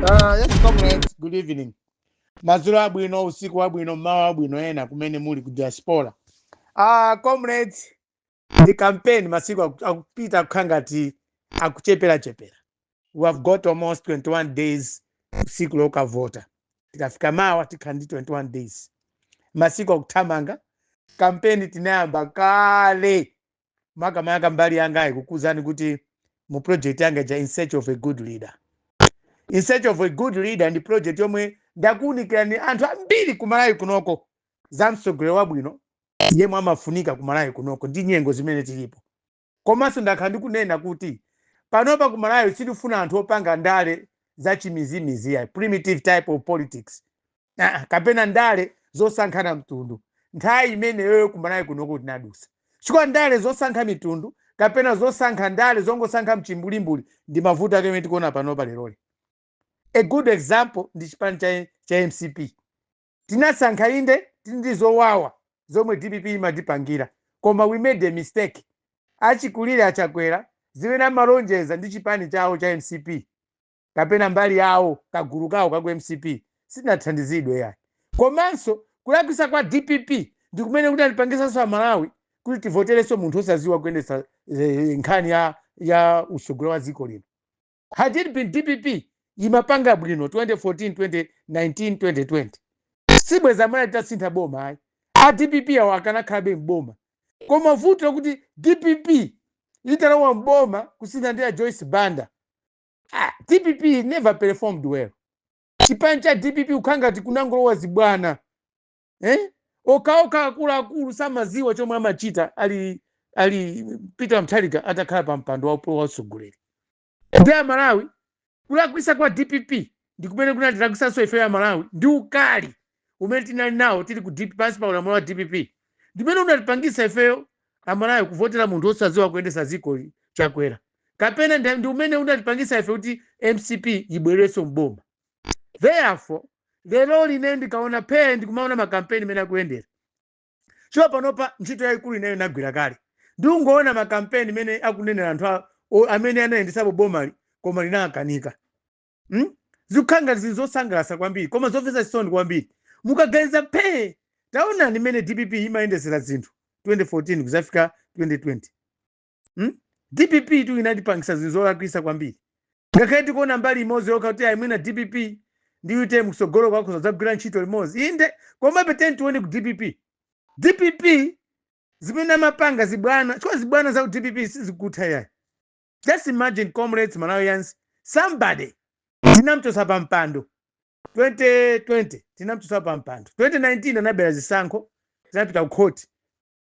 Yes, comrades, good evening. Madzulo abwino, usiku wabwino, mmawa wabwino ena kumene muli ku diaspora. Ah, comrades, the campaign masiku akupita kukhala ngati akuchepera chepera. We have got almost 21 days usiku lokavota. Tikafika mawa tikhala ndi 21 days. Masiku akuthamanga, kampeni tinayamba kale. Makamaka mbali yangayi kukuuzani kuti mu project yanga ja, In Search of a Good Leader. In Search of a Good Leader ndi project yomwe ndakuwunikirani anthu ambiri kumalawi kunoko za mtsogoleri wabwino yemwe amafunika kumalawi kunoko ndi nyengo zimene tilipo. Komanso ndakhala ndikunena kuti panopa kumalawi sitifuna anthu opanga ndale za chimizimizi ya primitive type of politics, ah, kapena ndale zosankhana mtundu. Nthawi imeneyoyo kumalawi kunoko tinadusa, chifukwa ndale zosankha mitundu kapena zosankha ndale zongosankha mchimbulimbuli ndi mavuto ake amene tikuona panopa leroli. A good example ndi chipani cha MCP. Tinasankha, inde, tili ndi zowawa zomwe DPP imatipangira, koma we made a mistake. Achikulire achakwera, zimene amalonjeza ndi chipani chawo cha MCP kapena mbali yawo, kagulu kawo kaku MCP, sitinathandizidwe yayi. Komanso kulakwisa kwa DPP ndi kumene kuti atipangisanso Amalawi kuti tivoterenso munthu osaziwa kuyendetsa nkhani ya usogolo wa dziko lino. Had it been DPP imapanga bwino 2014, 2019, 2020, sibweza amene titasintha boma ayi. A DPP awo akanakhalabe mboma. Koma vuto lakuti DPP italowa mboma kusintha ndi a Joyce Banda, ah, DPP never performed well. Chipani cha DPP kukhala ngati kunangolowa zibwana, eh? Okhaokha akuluakulu samaziwa chomwe amachita. Ali Peter Mutharika atakhala pa mpando wa utsogoleri ndi Amalawi, kulakwisa kwa DPP ndi kumene kunatilakisanso ife Amalawi ndi ukali umene tinali nawo tili ku DP, pansi pa ulamuliro wa DPP, ndimene unatipangisa ifeyo Amalawi kuvotera munthu osadziwa kuyendesa dziko, Chakwera, kapena ndi umene unatipangisa ife kuti MCP ibwerenso mboma. Therefore lero line ndikaona phe, ndikumaona makampeni imene akuyendera chiwa panopa, ntchito yayikulu ineyo inagwira kale. Ndikungoona makampeni imene akunenera anthu amene anayendesapo bomali koma linakanika, Zikukhala ngati zinthu zosangalatsa kwambiri koma zomvetsa chisoni kwambiri mukaganiza phe. Taonani imene DPP imayendesera zinthu 2014 kuzafika 2020, DPP tu inatipangisa zinthu zolakwisa kwambiri, ngakhale tikuona mbali imodzi yokha kuti ayi, mwina DPP ndi UTM kusogolo kwakho zagwira ntchito limodzi, inde, komabe teni tione ku DPP. DPP zimene amapanga zibwana, chifukwa zibwana za ku DPP sizikutha yayi. Just imagine, comrades, Malawians, somebody tinamchosa pa mpando 2020, tinamchosa pa mpando 2019, anabera zisankho, tinapita ku court,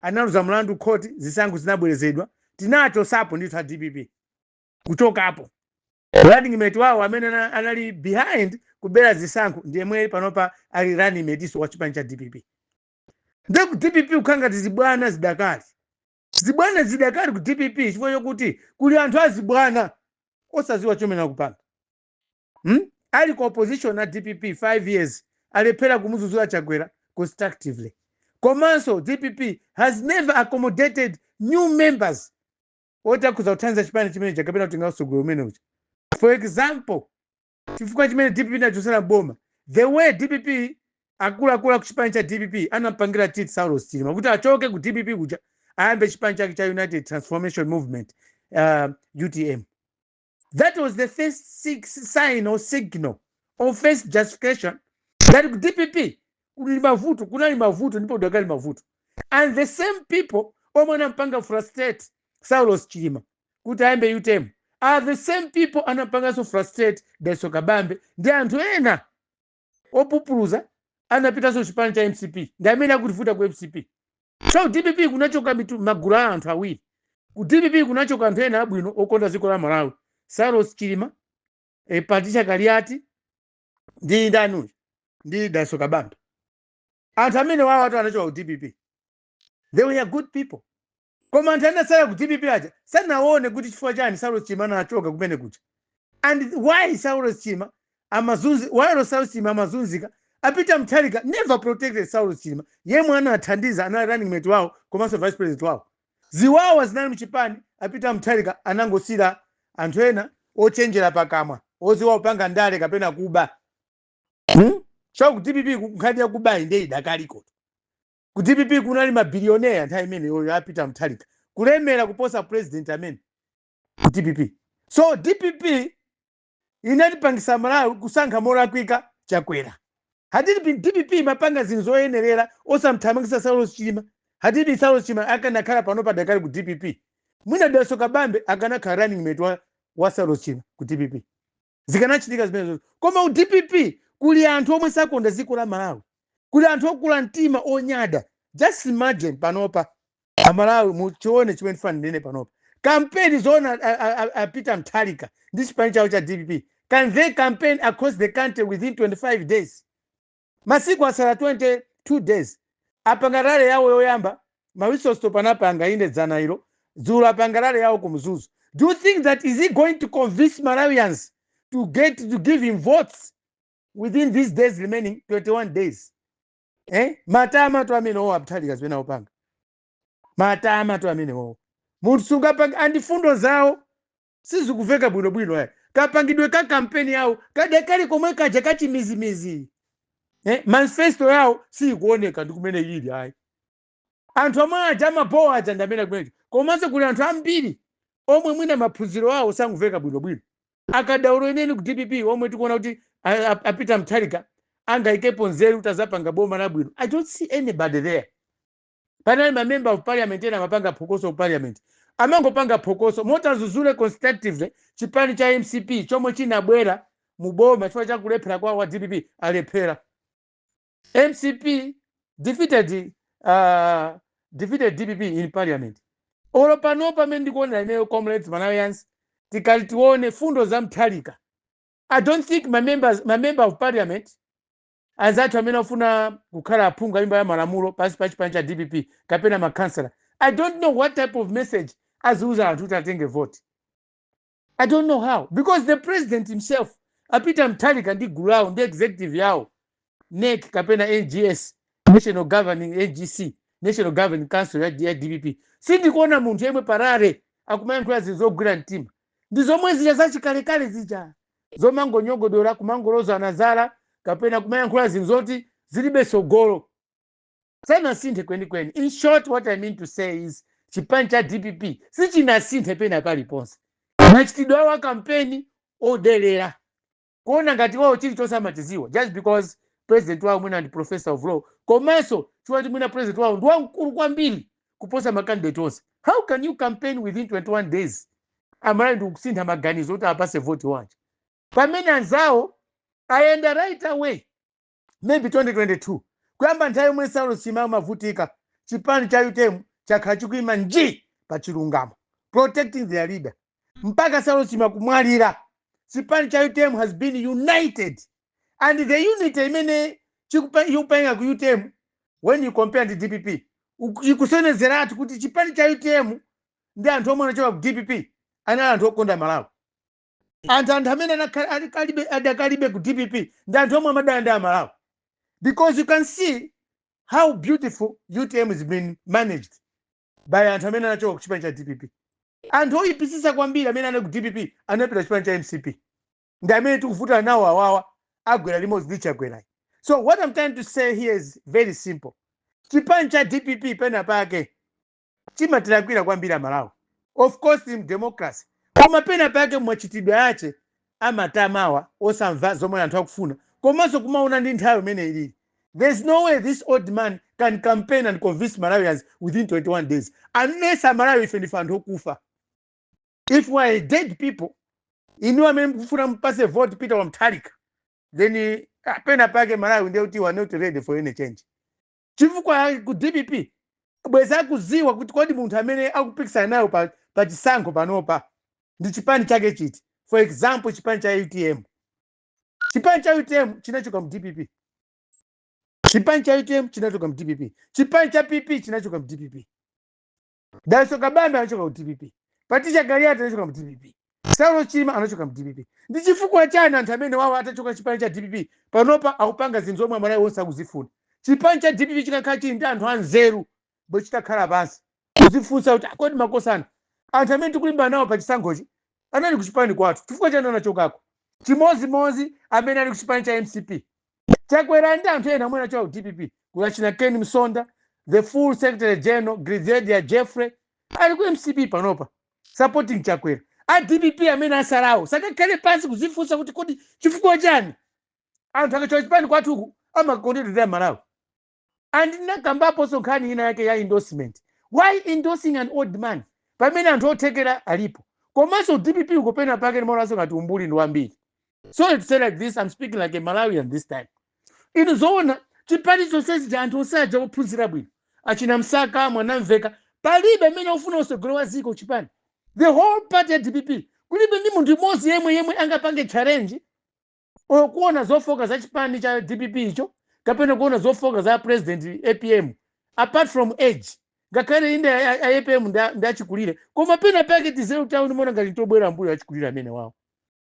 analuza mlandu court, zisankho zinabwerezedwa, tinachosapo ndithu a DPP kuchokapo. Running mate wawo amene anali behind kubera zisankho ndi yemwe panopa ali running mate iso wa chipani cha DPP. Nde ku DPP kukhala ngati zibwana zidakali, zibwana zidakali ku DPP, chifukwa chokuti kuli anthu azibwana osaziwa chomene akupanga, Ali ku opposition na DPP 5 years, alephera kumuzuzula Chakwera constructively. Komanso DPP has never accommodated new members oti akhuza kuthandiza chipani chimene kapena kutenga usogolo umene uja. For example, chifukwa chimene DPP inachosera boma, the way DPP akuluakulu aku chipani cha DPP anampangira Titi Saulos Chilima kuti achoke ku DPP kuja ayambe chipani chake cha United Transformation Movement, UTM, that was the first sign or signal or first justification that ku DPP kuli mavuto, kunali mavuto ndipo kudakali mavuto. And the same people omwe anampanga frustrate Saulos Chilima kuti ayambe UTM are the same people anampanganso frustrate Dalitso Kabambe ndi anthu ena opupuluza anapitanso chipani cha MCP, ndi amene akutivuta ku MCP. So DPP kunachoka magulu a anthu awiri. Ku DPP kunachoka anthu ena abwino okonda dziko la Malawi, Saulos Chilima, Patricia Kaliati ndi ndani uyu, ndi Dalitso Kabambe. Anthu amene wawo atu anachoka ku DPP, they were good people. Koma anthu anasala ku DPP aja sanaone kuti chifukwa chani Saulos Chilima anachoka kumene kuja and why Saulos Chilima amazunzi, why Saulos Chilima amazunzika. A Peter Mutharika never protected Saulos Chilima yemwe anathandiza, anali running mate wawo komanso vice president wawo. Ziwawa zinali mchipani, a Peter Mutharika anangosira anthu ena ochenjera pakamwa. Oziwa kupanga ndale kapena kuba, So ku DPP nkhani yakuba inde idakaliko. Ku DPP kunali mabilioneya nthawi imene yoyo apita Mutharika, kulemera kuposa president amene ku DPP. So DPP inatipangisa Malawi kusankha molakwika Chakwera. Had it been DPP imapanga zinthu zoyenerera, osamthamangisa Saulos Chilima, had it been Saulos Chilima akanakhala pano padakali ku DPP, mwina Dalitso Kabambe akanakhala running mate wa Saulos Chilima ku DPP, zikanachitika zimenezo. Koma ku DPP kuli anthu omwe sakonda dziko la Malawi, kuli anthu okula mtima, onyada. Just imagine panopa, Amalawi, muchione chimene ndifuna ndinene panopa. Kampeni zoona, a Peter Mutharika ndi chipani chawo cha DPP, can they campaign across the country within 25 days? Masiku asala 22 days. Apanga rally yawo yoyamba ma whistle panapanga inde dzana ilo, dzulo apanga rally yawo ku Mzuzu. Do you think that is he going to convince Malawians to get to give him votes within these days remaining, 21 days, eh? Matama to amene owo aMutharika, zimene akupanga matama to amene owo. Munthu sungapanga, andi fundo zawo sizikuveka bwinobwino aya. Kapangidwe ka kampeni yawo kadakali komwe kaja kachimizimizi, eh? Manifesto yawo sikuoneka ndi kumene ili ayi. Anthu amwe aja amabowa aja ndi amene kumenecho. Komanso kuli anthu ambiri omwe mwina maphunziro awo sanguveka bwinobwino, akadaulo eneni ku DPP omwe tikuona kuti apita Mutharika angayikepo nzeru kuti azapanga boma labwino. I don't see anybody there. Panali ma member of parliament ena amapanga phokoso ku parliament, amangopanga phokoso motazuzule constructively chipani cha MCP chomwe chinabwera mu boma chifukwa chakulephera kwawo wa DPP. Alephera. MCP defeated DPP in parliament. Olo pano pamene ndikuonera ineyo, comrades, Malawians, tikali tione fundo za Mutharika, I don't think my member of parliament anzathu amene afuna kukhala aphungu a nyumba ya malamulo pansi pa chipani cha DPP kapena makhansala, I don't know what type of message aziuza anthu kuti atenge vote. I don't know how, because the president himself, apita Mutharika, ndi gulu lawo ndi executive yawo, NEC kapena NGS, National Governing, NGC, National Governing Council ya DPP, sindikuona munthu yemwe pa rally akumayankhula zinthu zogwira mtima. Ndi zomwe zija zachikalekale zija zomangonyogodola, kumangoloza anazala kapena kumayankhula zinthu zoti zilibe sogolo. Sanasinthe kwenikweni. In short, what I mean to say is chipani cha DPP sichinasinthe pena paliponse. Machitidwe awo a kampeni odelera, kuona ngati wawo chilichonse amachiziwa just because president wawo mwina ndi professor of law, komanso chifukwa kuti mwina president wawo ndi wamkulu kwambiri kuposa ma candidate onse. How can you campaign within 21 days, Amalawi ndi kusintha maganizo kuti apase voti wanje, pamene anzawo ayenda right away, maybe 2022 kuyamba, nthawi yomwe Saulos Chilima amavutika, chipani cha UTM chakhala chikuyima nji pa chilungamo, protecting their leader mpaka Saulos Chilima kumwalira? Chipani cha UTM has been united, and the unity imene ikupanga ku UTM, when you compare ndi DPP, ikusonezeratu kuti chipani cha UTM ndi anthu omwe anachoka ku DPP anali anthu okonda Malawi. Anthu amene adakalibe ku DPP ndi anthu omwe amadana ndi Amalawi, because you can see how beautiful UTM has been managed by anthu amene anachoka ku chipani cha DPP. Anthu oyipisisa kwambiri amene anali ku DPP anapita chipani cha MCP, ndi amene tikuvutana nawo awawa, agwera limodzi ndi Chakwerayi. So what I'm trying to say here is very simple: chipani cha DPP pena pake chimatilakwira kwambiri Amalawi. Of course in democracy, koma pena pake mwachitidwe ache amatamawa, osamva zomwe anthu akufuna, komanso kumaona ndi nthawi imene ilili. There's no way this old man can campaign and convince Malawians within 21 days unless Amalawi ife ndife anthu okufa. If we are dead people, inu amene mukufuna mupase vote Peter wa Mutharika, then pena pake Malawi ndiye kuti we are not ready for any change, chifukwa ku DPP bweza akuziwa kuti kodi munthu amene akupikisana nayo pa chisankho panopa ndi chipani chake chiti. For example, chipani cha UTM. Chipani cha UTM chinachoka mu DPP. Chipani cha UTM chinachoka mu DPP. Chipani cha PP chinachoka mu DPP. Dalitso Kabambe anachoka ku DPP. Patricia Kaliati anachoka mu DPP. Saulo Chilima anachoka mu DPP. Ndi chifukwa chani anthu amene wawo atachoka chipani cha DPP panopa akupanga zinthu zomwe Amalawi onse akuzifuna? Chipani cha DPP chikakhala chili ndi anthu anzeru, bwe chitakhala pansi kuzifunsa kuti, "Kodi makosana, anthu amene tikulimbana nawo pa chisankhochi anali kuchipani kwathu, chifukwa chani anachokako?" Chimozimozi amene ali ku chipani cha MCP, Chakwera ndi anthu ena amene achoka ku DPP, kuyachina Ken Msonda, the full secretary general Brigadier Jeffrey ali ku MCP panopa supporting Chakwera. A DPP amene asalawo sakakhale pansi kuzifunsa kuti kodi chifukwa chani anthu akachoka chipani kwathuku amakondedwa Malawi? And nakambaponso nkhani ina yake ya endorsement. Why endorsing an old man pamene anthu othekera alipo? Komanso DPP ukopena pake ndimaonanso ngati umbuli ndi wambiri. Sorry to say like this, I'm speaking like a Malawian this time. Inu zoona, chipani chonsezi cha anthu osaja ophunzira bwino, achina Msaka, Mwanamveka, palibe amene ofuna usogolo wa ziko chipani? The whole party ya DPP kulibe ndi munthu mmodzi yemwe yemwe angapange challenge or kuona zofoka za chipani cha DPP icho, kapena kuona zofoka za President APM, apart from age? Ngakhale inde a APM ndi achikulire, koma pena pake tizeru tawo ndimona ngati tobwera mbuyo achikulire amene wawo.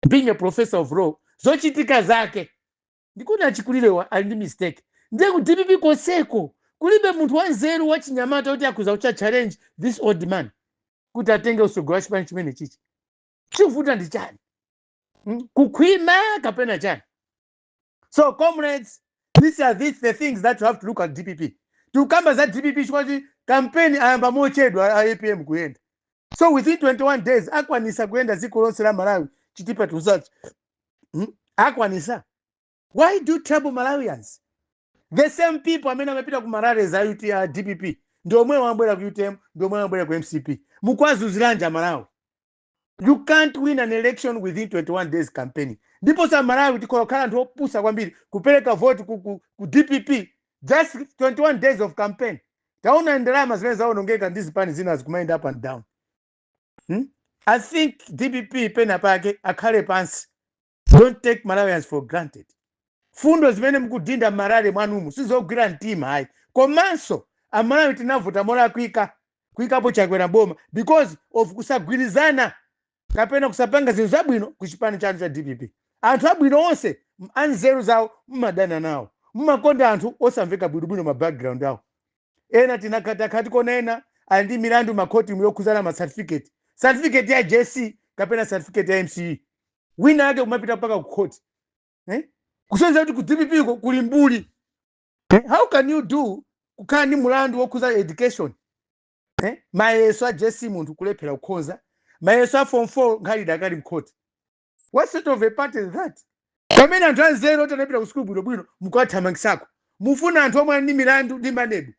Being a professor of law, zochitika zake ndikuti achikulirewa ali ndi mistake. Ndiye ku DPP konseko kulibe munthu wanzeru wachinyamata kuti akuza kucha challenge this old man kuti atenge usogolo wa chipani chimene chichi? Chivuta ndi chani? Kukhwima kapena chani? So comrades, these are the things that you have to look at. DPP, tikukamba za DPP chifukwa kampeni ayamba mochedwa a APM kuyenda. So within 21 days akwanisa kuyenda dziko lonse la Malawi, Chitipa tuzachi, Akwanisa? Why do trouble Malawians? The same people amene amapita ku ma rally za UT, DPP ndi omwe wabwera ku UTM, ndi omwe wabwera ku MCP. Mukwazuziranja Malawi? You can't win an election within 21 days campaigning. Ndipo sa Malawi tikholakhala anthu opusa kwambiri kupereka vote ku DPP just 21 days of campaign. Taona ndalama zimene zawonongeka ndi zipani zina zikumayenda up and down, I think DPP pena pake akhale pansi. Don't take Malawians for granted. Fundo zimene mukudinda m'ma rally mwanumu sizogwira mtima ayi. Komanso Amalawi tinavuta molakwika kuyikapo Chakwera boma because of kusagwirizana kapena kusapanga zinthu zabwino ku chipani chanu cha DPP. Anthu abwino onse anzeru zawo mmadana nawo, mmakonda anthu osamveka bwinobwino ma background awo. Ena tinakati kona ena ali ndi milandu makhoti yokhuzana ma certificate, certificate ya JC kapena certificate ya MCE, wina ake kumapita mpaka ku khoti, eh? Kusonyeza kuti ku DPP ko kuli mbuli, eh? How can you do kukhala ndi mulandu wokhuza education, eh? Mayeso a JC munthu kulephera kukhonza, mayeso a form 4 nkhali idakali mkhoti. What sort of a party is that, pamene anthu anzeru oti anapita ku sukulu bwinobwino mukuwathamangisako, mufuna anthu omwe ali ndi milandu ndi manebu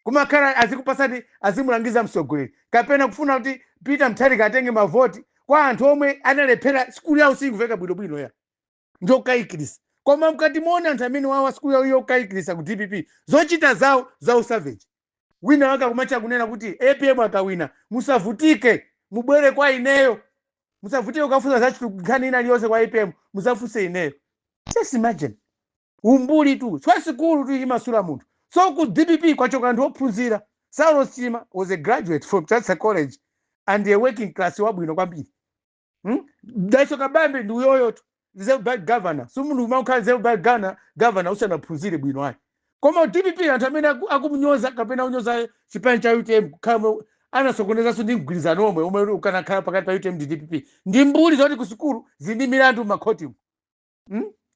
kumakhala azikupasani, azimulangiza mtsogoleri, kapena kufuna kuti Peter Mutharika atenge mavoti kwa anthu omwe analephera, sukulu yawo sikuveka bwinobwino ya ndokayikirisa? Koma mkati muone anthu amene wawa sukulu yawo yokayikirisa ku DPP, zochita zawo za usavage. Wina wake akumacha kunena kuti APM akawina musavutike, mubwere kwa ineyo, musavutike kukafunsa za nkhani ina iliyonse kwa APM, musafunse ineyo. Just imagine, umbuli tu chwa sikulu tu imasula munthu. So ku DPP kwachoka anthu ophunzira. Saulos Chilima was a graduate from Chancellor College and a working class wabwino kwambiri, Dalitso Kabambe ndi uyoyo tu, Reserve Bank governor. So munthu umakhala Reserve Bank governor usanaphunzire bwino ayi. Koma DPP anthu amene akumunyoza kapena kunyoza chipani cha UTM kukhala anasokonezanso ndi mgwirizano omwe omwe ukanakhala pakati pa UTM ndi DPP ndi mbuli zoti ku sukulu zili ndi milandu m'makhotimo,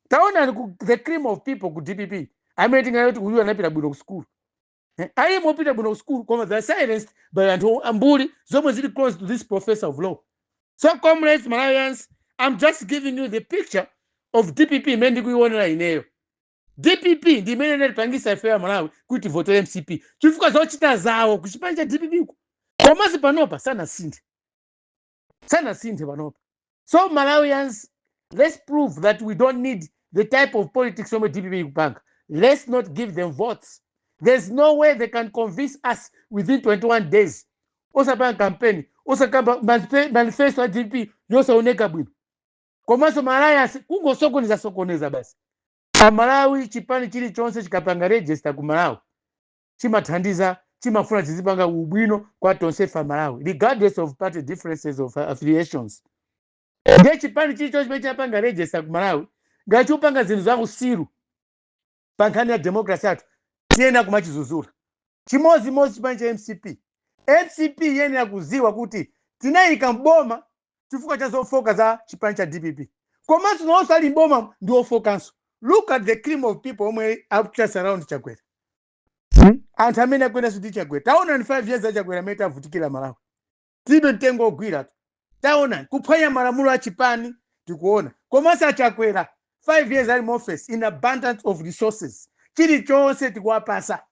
Taonani ku the cream of people ku DPP amene tingati uyu anapita bwino ku sukulu. Eh, ali mopita bwino ku sukulu, koma they are silenced by anthu ambuli zomwe zili close to this professor of law. So comrades, Malawians, I'm just giving you the picture of DPP imene ndikuionera ineyo. DPP ndi imene inatipangisa ife ya Malawi kuti tivotere MCP chifukwa zochita zawo ku chipani cha DPP ku. Komanso panopa sanasinthe, sanasinthe panopa. So Malawians, let's prove that we don't need the type of politics yomwe DPP ikupanga. Let's not give them votes. There's no way they can convince us within 21 days osapanga campaign, osakamba manifesto ya DPP yosaoneka bwino, komanso ma alliance kungosokoneza sokoneza basi. Amalawi, chipani chilichonse chikapanga register ku Malawi chimathandiza, chimafuna chizipanga ubwino kwa tonsefe Malawi regardless of party differences of affiliations. Ndiye chipani chilichonse chimene chapanga register ku Malawi ngati chikupanga zinthu zakusiru pa nkhani ya democracy yathu, tiyena kumachizuzula. Chimodzimodzi chipani cha MCP. MCP iyenera kuziwa kuti tinayika mboma chifukwa cha zofoka za chipani cha DPP. Komanso nawonso ali mboma ndi ofokanso. Look at the cream of people omwe akuchita surround Chakwera. Anthu amene akuyendanso ndi Chakwera, taonani 5 years aChakwera amene tavutikira Malawi, tilibe mtengo ogwira. Taonani kuphwanya malamulo a chipani tikuona. Komanso aChakwera 5 years ali mu office in abundance of resources, chilichonse tikuwapasa,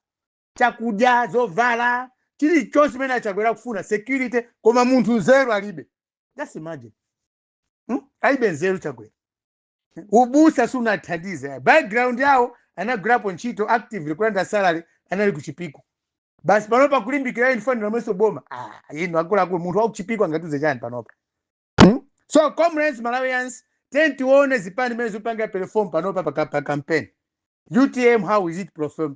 chakudya, zovala, chilichonse chimene aChakwera kufuna, security, koma munthu nzeru alibe. Just imagine, Alibe nzeru Chakwera. Ubusa sunathandize. Background yawo anagwirapo ntchito actively, kulanda salary, anali kuChipiku basi. Panopa kulimbikira inifanira mweso boma. Ah, inu akuluakulu, munthu wakuChipiku angatiuze chani panopa, So comrades, Malawians, tiyeni tione zipani zimene zikupanga perform panopa pa campaign. UTM, how is it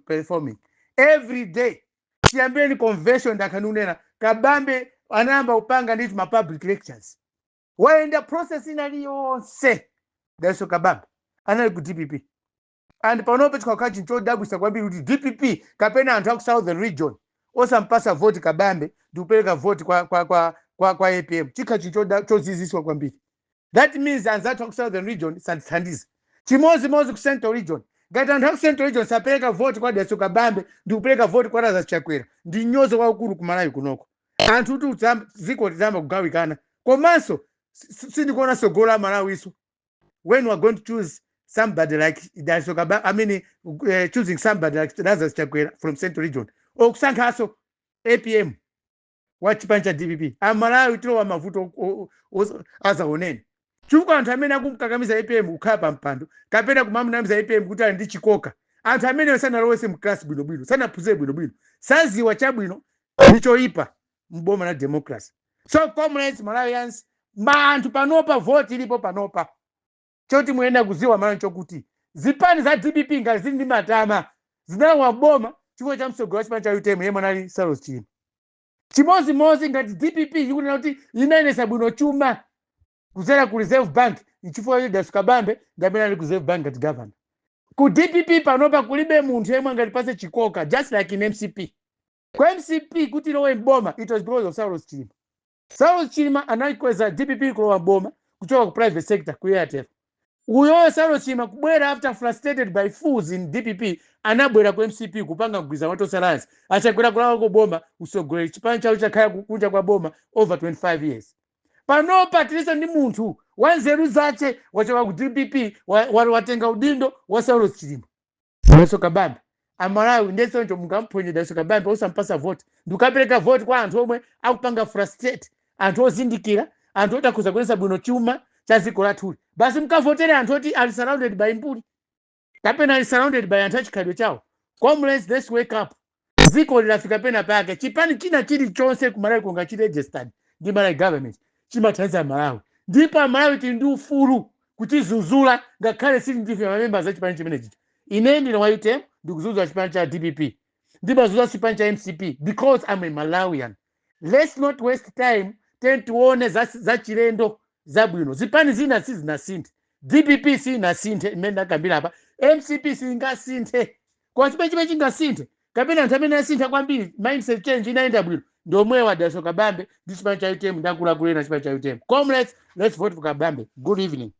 performing every day? Chiyambireni convention ndakhanunena, Kabambe anayamba kupanga nditi ma public lectures, wayenda process inaliyonse. Dalitso Kabambe anali ku DPP, and panopa chikakhala chinthu chodabwisa kwambiri kuti DPP kapena anthu aku Southern Region osampasa voti Kabambe ndikupereka voti kwa APM. Chikhala chinthu choziziswa kwambiri. That means anzathu aku Southern Region sandithandiza. Chimodzimodzi ku Central Region, ngati anthu aku Central Region sapereka voti kwa Dalitso Kabambe ndikupereka voti kwa Lazarus Chakwera, ndi nyozo kwakukulu ku Malawi kunoko. Anthu kuti dziko lizamba kugawikana. Komanso sindikuona tsogolo la Malawiso when we are going to choose somebody like Dalitso Kabambe, I mean, choosing somebody like Lazarus Chakwera from Central Region or kusankhaso APM wa chipani cha DPP. Amalawi tilowa mavuto azaoneni, chifukwa anthu amene akumkakamiza APM kukhala pa mpando kapena kumamunamiza APM kuti ali ndi chikoka, anthu amene sanalowese mklasi bwinobwino, sanaphunzire bwinobwino, saziwa chabwino ndi choyipa mboma la democracy. So comrades, Malawians, ma anthu panopa voti ilipo panopa. Choti muyenda kuziwa malo chokuti zipani za DPP ngati zili ndi matama, zinalowa boma chifukwa cha mtsogoleri wa chipani cha UTM yemwe anali Saulos Chilima. Chimodzimodzi ngati DPP ikunena kuti inayendetsa bwino chuma kudzera ku Reserve Bank, nchifukwa choti Dalitso Kabambe ndi amene ali ku Reserve Bank ngati governor. Ku DPP panopa kulibe munthu yemwe angatipase chikoka, just like in MCP. Ku MCP kuti ilowe mboma, it was because of Saulos Chilima. Saulos Chilima anayikweza DPP kulowa mboma kuchoka ku private sector, ku Airtel. Uyoyo Saulos Chilima kubwera after frustrated by fools in DPP, anabwera ku MCP kupanga mgwirizano wa Tonse Alliance. Achakwera kulawa ku boma usogoleri, chipani chawo chakhala kunja kwa boma over 25 years. Panopa tilinso ndi munthu wa nzeru zace wachoka ku DPP, watenga udindo wa Saulos Chilima, Dalitso Kabambe. Amalawi, ndesoncho mungamphonye Dalitso Kabambe osampasa voti ndikukapereka voti kwa anthu omwe akupanga frustrate anthu ozindikira, anthu otakhuza kuyendetsa bwino chuma cha dziko lathuli? Basi mukavotere anthu oti ali surrounded by mbuli kapena ali surrounded by anthu achikhalidwe chawo? Comrades, let's wake up. Dziko lilafika pena pake. Chipani china chilichonse ku Malawi kunga chili registered ndi Malawi government chimathandiza Malawi, ndipo Amalawi tili ndi ufulu kuchizuzula ngakhale sili ndife mamembers a chipani chimene chicha. Ine ndine wa UTM, ndikuzuzula chipani cha DPP, ndimazuzula chipani cha MCP because I'm a Malawian. Let's not waste time. Tiyeni tione za chilendo zabwino. Zipani zina sizinasinthe. DPP sinasinthe imene ndakambira apa, MCP singasinthe, koma chimene chimene chingasinthe kapena anthu amene asintha kwambiri, mindset change inayenda bwino, ndi omwewa Dalitso Kabambe ndi chipani cha UTM ndi akuluakulu ena chipani cha UTM. Comrades, let's vote for Kabambe. Good evening.